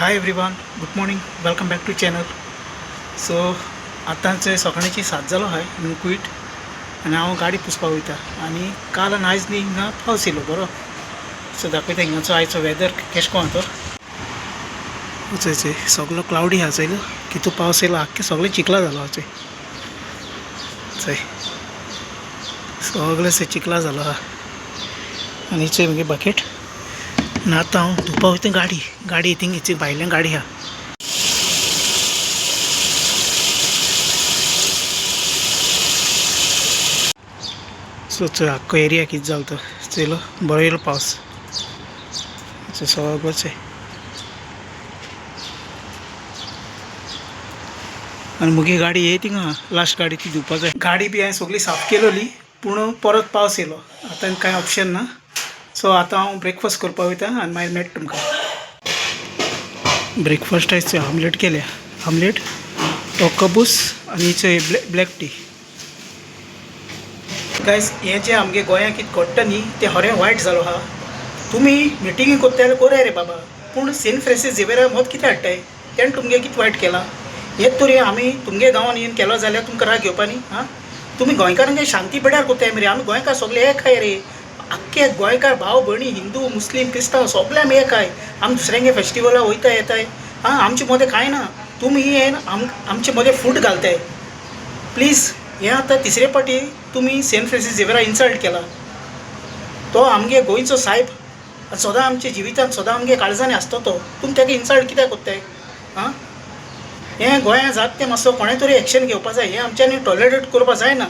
Hi everyone, good morning, welcome back to channel. So आतांचे सकाळची 7 जालो आहाय न्हू क्वीट आनी हांव गाडी पुसपाक वयता. आनी काल आनी आयज न्ही हिंगा पावस येयलो बरो. सो दाखयता हिंगाचो आयचो वेदर केशें कोण तो. चोय चोय सगलो क्लावडी आहा चोयलो, कितू पावस येयलो आख्खें सगळें चिखला जालो चोय चोय सगळें चिखला जालो आहा. आनी चोय मगे बकेट. आनी आतां हांव धुवपा वयता गाडी. गाडी थिंग भायल्यान गाडी आहा. सो चोय आख्खो एरिया कितें जालो तो चोयलो, बरो येयलो पावस. सगळो चोय. आनी मुगे गाडी येय थिंगा लास्ट गाडी ती धुवपा जाय. गाडी बी हांवें सगळी साफ केलोली पूण परत पावस येयलो. आतां कांय ऑप्शन ना. सो आतां हांव ब्रेकफास्ट करपाक वयता आनी मागीर मेळटा तुमकां. ब्रेकफास्ट आयज चोय आमलेट केल्या, आमलेट कबूस आनी चोय ब्लॅक टी. गायज हें जें आमगे गोंयांत कितें घडटा न्ही तें खरें वायट जालो आहा. तुमी मिटिंगी करता जाल्यार कोराय रे बाबा, पूण सेंट फ्रांसीस झेवियरा मत कितें हाडटाय? तेणें तुमगे कितें वायट केलां? हें तरी आमी तुमगे गांवांत येवन केलो जाल्यार तुमकां राग घेवपा न्ही. आं तुमी गोंयकारांक शांती पेड्यार कोत्ताय मरे. आमी गोंयकार सगळे एक आहाय रे, आख्खे गोंयकार भाव भयणी हिंदू मुस्लीम क्रिस्तांव सगळे आमी एक आहाय. आमी दुसऱ्यांगे फेस्टिवला वयता येताय. आं आमचे मदें कांय ना. तुमी हें आमचे मदें फूट घालताय. प्लीज हें आतां तिसरे पाटी तुमी सेंट फ्रांसीस झेवियरा इन्सल्ट केला. तो आमगे गोंयचो सायब सदां आमच्या जिवितांत सदां आमगे काळजांनी आसतो तो. तुमी ताका इन्सल्ट कित्याक कोत्ताय? आं हें गोंयांत जाता तें मातसो कोणें तरी एक्शन घेवपा जाय. हें आमच्यांनी टॉलरेट करपा जायना.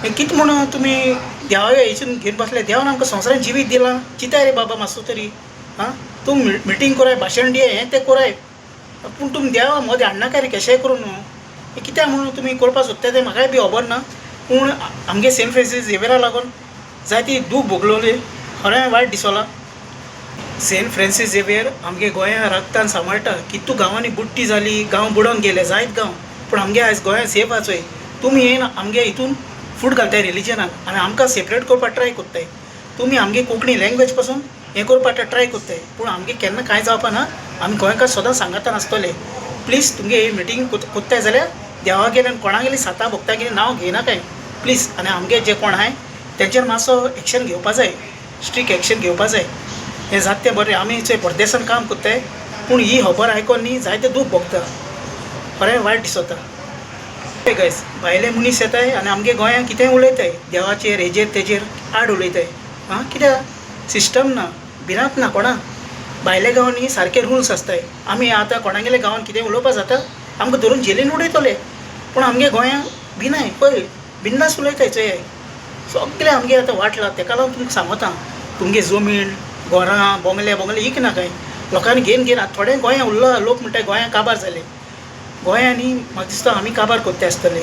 हें कितें म्हणून तुमी देवा हेचून घेवन बसले? देवान आमकां संवसारांत जिवीत दिलां, चिंताय रे बाबा मातसो तरी. आं तुमी मिटींग कोराय, भाशण दियाय, हें तें कोराय, पूण तुमी देवा मदें हाडनाकाय रे केशेंय करून. न्हू हें कित्याक म्हणून तुमी करपाक सोदता तें म्हाकाय बी खबर ना. पूण आमगे सेंट फ्रांसीस झेवियरा लागून जायती दूख भोगलोली, खरें वायट दिसोलां. सेंट फ्रांसीस झेवियर आमगे गोंया राखता सांबाळटा. कितू गांवांनी बुडटी जाली, गांव बुडोवन गेले जायत गांव, पूण आमगे आयज गोंया सेफ आहा चोय. तुमी येवन आमगे हितून फूट घालताय रिलिजनाक आनी आमकां सेपरेट करपाक ट्राय कोत्ताय. तुमी आमगे कोंकणी लँग्वेज पासून हें करपाक ट्राय कोत्ताय, पूण आमगे केन्ना कांय जावपा ना. आमी गोंयकार सदां सांगातान आसतले. प्लीज तुमगे ही मिटींग कोत्ताय जाल्यार देवागेले आनी कोणागेली साता भोगतागेली नांव घेयनाकाय प्लीज. आनी आमगे जे कोण आहाय तेंचेर मातसो एक्शन घेवपा जाय, स्ट्रीक एक्शन घेवपा जाय. हें जाता तें बरें. आमी चोय परदेसान काम कोत्ताय, पूण ही खबर आयकोन न्ही जायते दूख भोगता, खरें वायट दिसता. गायज भायले मनीस येताय आनी आमगे गोंयांत कितेंय उलयताय, देवाचेर हेजेर तेजेर आड उलयताय. आं कित्याक सिस्टम ना, भिरांत ना कोणाक. भायल्या गांवांनी सारके रुल्स आसताय. आमी आतां कोणागेल्या गांवांत कितें उलोवपा जाता आमकां धरून जेलीन उडयतले, पूण आमगे गोंयांत भिनाय पळय बिंदास उलयताय. चोय सगळें आमगे आतां वाटलां. तेका लागून तुमकां सांगता, तुमगे जमीन घरां बोंगले बोंगले इक नाकाय लोकांनी घेवन घेवन. आतां थोडे गोंयांत उरला लोक म्हणटाय गोंयांत काबार जाले. गोंयांनी म्हाका दिसता आमी काबार कोत्ता आसतले.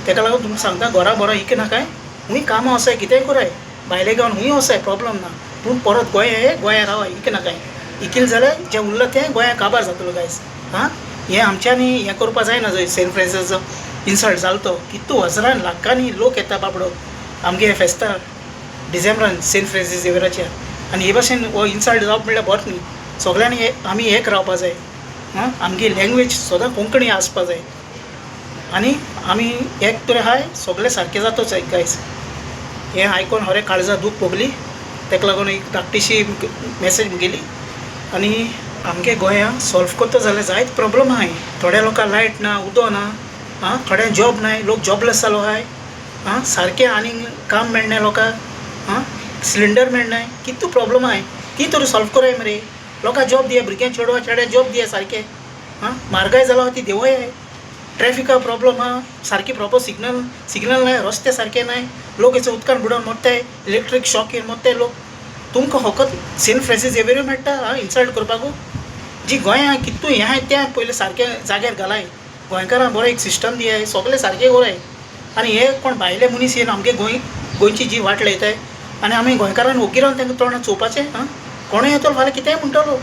तेका लागून तुमकां सांगता, घरां बोरां इक नाकाय, हुंय कामां वसाय कितेंय कोराय, भायल्या गांवान हुंय वसाय प्रॉब्लम ना, पूण परत गोंया हे गोंया रावाय, इक नाकाय. इकील जाल्यार जें उरलां तें गोंया काबार जातलो गायज. आं हें आमच्यांनी हें करपा जायना. जंय सेंट फ्रांसीसाचो इन्सल्ट जालो तो कितू हजरान लाखांनी लोक येता बाबडो आमगे फेस्ताक डिसेंबरान सेंट फ्रांसीस झेवियराच्या. आनी हे भाशेन हो इन्सल्ट जावप म्हणल्यार बरें न्ही. सगळ्यांनी आमी एक रावपा जाय. आं आमगे लँग्वेज सदां कोंकणी आसपा जाय आनी आमी एक तरी आहाय सगळे सारके जातोच गायज. हें आयकोन खरें काळजा दूख भोगली, तेका लागून एक धाकटीशी मॅसेज मुगेली. आनी आमगे गोंयांत सॉल्व करता जाल्यार जायत प्रॉब्लम आहाय. थोड्या लोकांक लायट ना, उदक ना, आं थोड्यांक जॉब नाय, लोक जॉबलेस जालो आहाय. आं सारकें आनी काम मेळनाय लोकांक, आं सिलिंडर मेळनाय, कितू प्रॉब्लम आहाय ती तरी सॉल्व कोराय मरे. लोकांक जॉब दिया, भुरग्यांक चेडवा चेड्या जॉब दिया सारकें. आं म्हारगाय जाला ती देंवय. ट्रॅफिका प्रॉब्लम आहा, सारकी प्रॉपर सिग्नल सिग्नल नाय, रस्ते सारके नाय, लोक हेचो उदकान बुडोवन मरताय, इलेक्ट्रीक शॉक येवन मरताय लोक. तुमकां फकत सेंट फ्रांसीस झेवियर मेळटा आं इन्सल्ट करपाकू. जी गोंयांत कितू हें आहाय तें पयलें सारकें जाग्यार घालाय. गोंयकारांक बरो एक सिस्टम दियाय, सगळें सारकें कोराय. आनी हे कोण भायले मनीस येवन आमगे गोंयची जी वाट लायताय आनी आमी गोंयकारान ओगी रावन तांकां तोंडार चोवपाचें. आं कोणूय येतलो फाल्यां कितेंय म्हणटलो.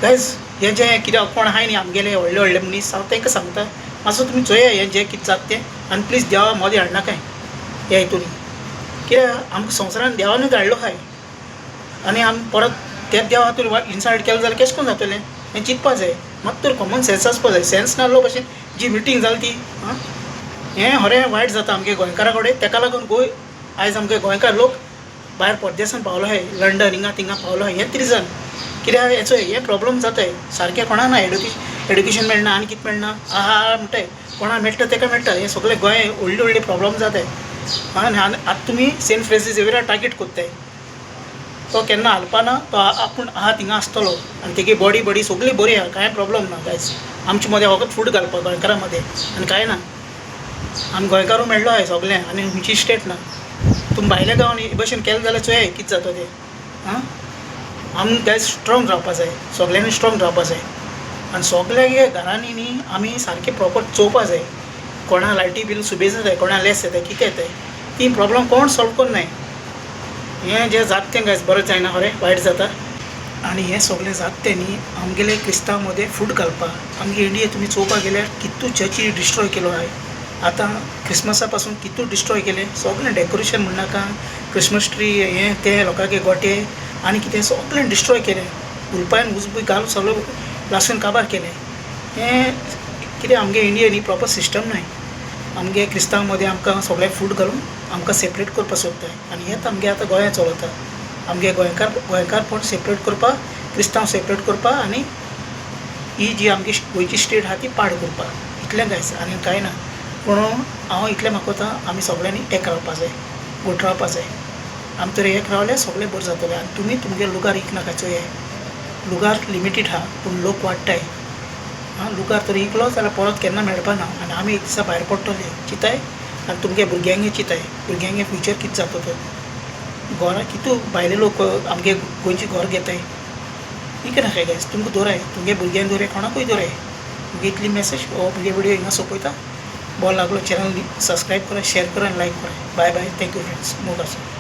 गायज हें जें कितें कोण आहाय न्ही आमगेले व्हडले व्हडले मनीस, हांव तांकां सांगता मातसो तुमी चोया हें जें कितें जाता तें. आनी प्लीज देवा मदें हाडनाकाय ह्या हितून, कित्याक आमकां संवसारान देवानूच धाडलो आहाय आनी आमी परत तेच देवा तुमी इन्सल्ट केलें जाल्यार केशें करून जातलें? हें चिंतपा जाय. मात तर कॉमन सेन्स आसपा जाय. सेन्स नासलो भशेन जी मिटींग जाली ती आं हें खरें वायट जाता आमगे गोंयकारा कडेन. तेका लागून गोंय आयज आमगे गोंयकार लोक भायर परदेसान पावलो आहाय, लंडन हिंगा थिंगा पावलो आहाय. हेंच रिजन कित्याक हेचो हें प्रॉब्लम जाताय सारकें. कोणा ना एडुकेशन मेळना आनी कितें मेळना आहा म्हणटाय, कोणा मेळटा तेका मेळटा. हें सगळें गोंय व्हडले व्हडले प्रॉब्लम जाताय. आनी आतां तुमी सेंट फ्रांसीस झेवियरा टार्गेट कोत्ताय, तो केन्ना हालपाना, तो आपूण आहा थिंगा आसतलो आनी तेगे बॉडी बॉडी सगळी बरी आहा, कांय प्रॉब्लम ना गायज. आमचे मदें फकत फूड घालपाक गोंयकारां मदें आनी कांय ना. आमी गोंयकारूय मेळ्ळो आहाय सगळें आनी खंयची स्टेट ना. तुमी भायल्या गांवांनी हे भशेन केलें जाल्यार चोयाय कितें जाता तें. आं आमी गायज स्ट्रोंग रावपा जाय, सगल्यांनी स्ट्रोंग रावपा जाय आनी सगल्या घरांनी न्ही आमी सारकें प्रोपर चोवपा जाय. कोणा लायटी बील सुबेज जाताय, कोणा लेस येताय, कितें येताय, ती प्रॉब्लम कोण सॉल्व करनाय. हें जें जाता तें गायज बरें जायना, खरें वायट जाता. आनी हें सगळें जाता तें न्ही आमगेले क्रिस्तांव मदें फूट घालपाक. आमगे इंडिये तुमी चोवपाक गेल्यार कितू चर्ची डिस्ट्रॉय केलो आहाय. आतां क्रिसमसा पासून कितू डिस्ट्रॉय केलें सगळें, डेकोरेशन म्हणनाका, क्रिसमस ट्री हें तें, लोकांगे गोटे आनी कितें सगळें डिस्ट्रॉय केलें. उलपायन उज बी घालून सगळें लासून काबार केलें. हें कितें आमगे इंडिये न्ही प्रोपर सिस्टम नाय. आमगे क्रिस्तांव मदें आमकां सगळें फूट घालून आमकां सेपरेट करपाक सोदताय आनी हेंच आमगे आतां गोंयांत चलता. आमगे गोंयकारपण सेपरेट करपाक, क्रिस्तांव सेपरेट करपाक आनी ही जी आमची गोंयची स्टेट आहा ती पाड करपाक. इतलें गायज आनी कांय ना. पूण हांव इतलें मागोता आमी सगळ्यांनी एक रावपा जाय, घट रावपा जाय. आमी तर एक रावल्यार सगळें बरें जातलें. आनी तुमी तुमगे लुगार इकनाका चोयाय, लुगार लिमिटेड आहा पूण लोक वाडटाय. आं लुगार तर इकलो जाल्यार परत केन्ना मेळपा ना आनी आमी एक दिसा भायर पडटले चिंताय. आनी तुमगे भुरग्यांगे चिंताय, भुरग्यांगे फ्युचर कितें जाता तो. घरां कितू भायले लोक आमगे गोंयची घर घेताय, इकनाकाय गायज. तुमकां दवराय, तुमगे भुरग्यांक दवराय, कोणाकूय दवराय. मुगे इतली मॅसेज हो मुगे विडियो हिंगा सोंपयता. बरो लागलो चॅनल सबस्क्रायब करा, शेयर करा आनी लायक करा. Bye bye, thank you friends, मोग आसा.